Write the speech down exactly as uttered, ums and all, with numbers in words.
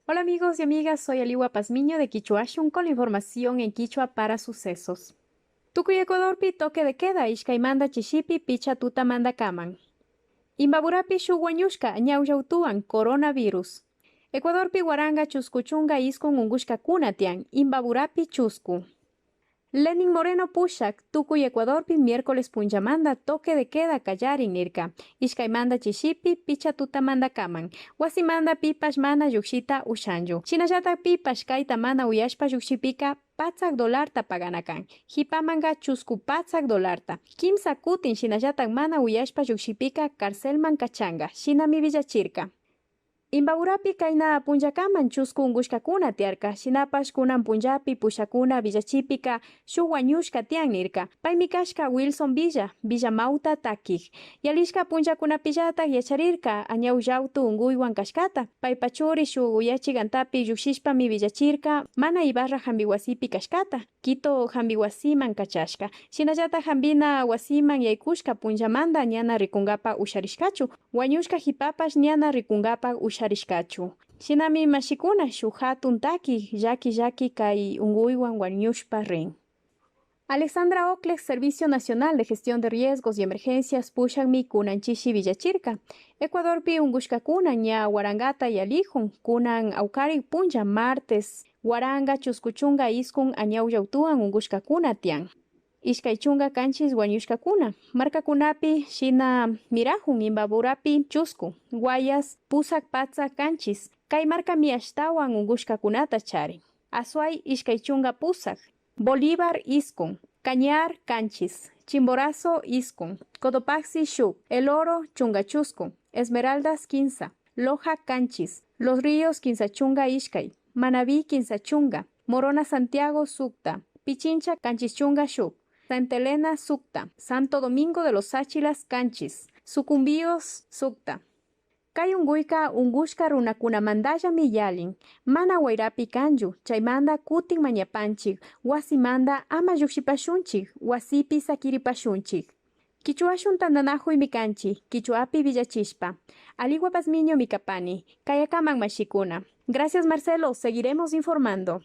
Hola amigos y amigas, soy Aliwa Pazmiño de Kichwashun con la información en kichwa para Sucesos. Tukuy Ecuadorpi toque de queda ishkaymanta chishipi picha tutamantakaman. Imbaburapi shuk wañushka ñawlla utuwan coronavirus. Ecuadorpi waranka chusku chunka iskun unkushkakuna tiyan Imbaburapi chusku. Lenin Moreno pushak tukuy Ecuadorpi miércoles punllamanta toque de queda kallarin nirka, ishkaymanta chishipi picha tutamantakaman. Wasimanta pipash mana llukshita ushanchu. Shinallatak pipash kayta mana uyashpa llukshipika patsak dolarta pagana kan. Hipamanka chusku patsak dolarta. Kimsa kutin shinallatak mana uyashpa llukshipika carcelman kachanka. Shinami willachirka. Imbaburapi kayna punllakaman chusku unkushkakuna tiyarka. Shinapash kunan punllapi pushakuna willachipika shuk wañushka tiyan nirka. Paymi kashka Wilson Villa, Villa Mauta takik. Yalishka punllakunapillatak yacharirka añaw llawtu unkuywan kashkata. Paypa churi shuk yachik antapi llukshishpami willachirka mana Ibarra hampi wasipi kashkata. Quito hampi wasiman kachashka. Shinallatak hampina wasiman yaykushka punllamanta ñana rikunkapak usharishkachu, wañushka hipapash ñana rikunkapak usharishkachu. Shinami mashikuna shuk hatun taki llaki llaki kay unkuywan wañushpa rin. Alexandra Ocles, Servicio Nacional de Gestión de Riesgos y Emergencias pushakmi kunan chishi willachirka. Ecuadorpi unkushkakuna ña warankata yalikun, kunan awkarin punlla martes waranka chusku chunka iskun añaw llawtuwan unkushkakuna tiyan. Ishkay chunka kanchis wañushkakuna. Markakunapi shina mirakun Imbaburapi chusku, Guayas, pusak patsak kanchis. Kay markami ashtawan unkushkakunata charin. Azuay ishkay chunka pusak, Bolívar iskun, Cañar kanchis, Chimborazo iskun, Cotopaxi shuk, El Oro chunka chusku, Esmeraldas kimsa, Loja kanchis, Los Ríos kimsa chunka ishkay, Manabí kimsa chunka, Morona Santiago sukta, Pichincha kanchis chunka shuk, Santa Elena sukta, Santo Domingo de los Áchilas kanchis, Sucumbíos sukta. Kay unkuyka unkushka runakunamantallami yalin. Mana wayrapi kanchu, chaymanta kutin mañapanchik, wasimanta ama llukshipashunchik, wasipi sakiripashunchik. Kichwashun tantanakuymi kanchik, kichwapi willachishpa. Aliwa Pazmiñomi kapani, kayakaman mashikuna. Gracias Marcelo, seguiremos informando.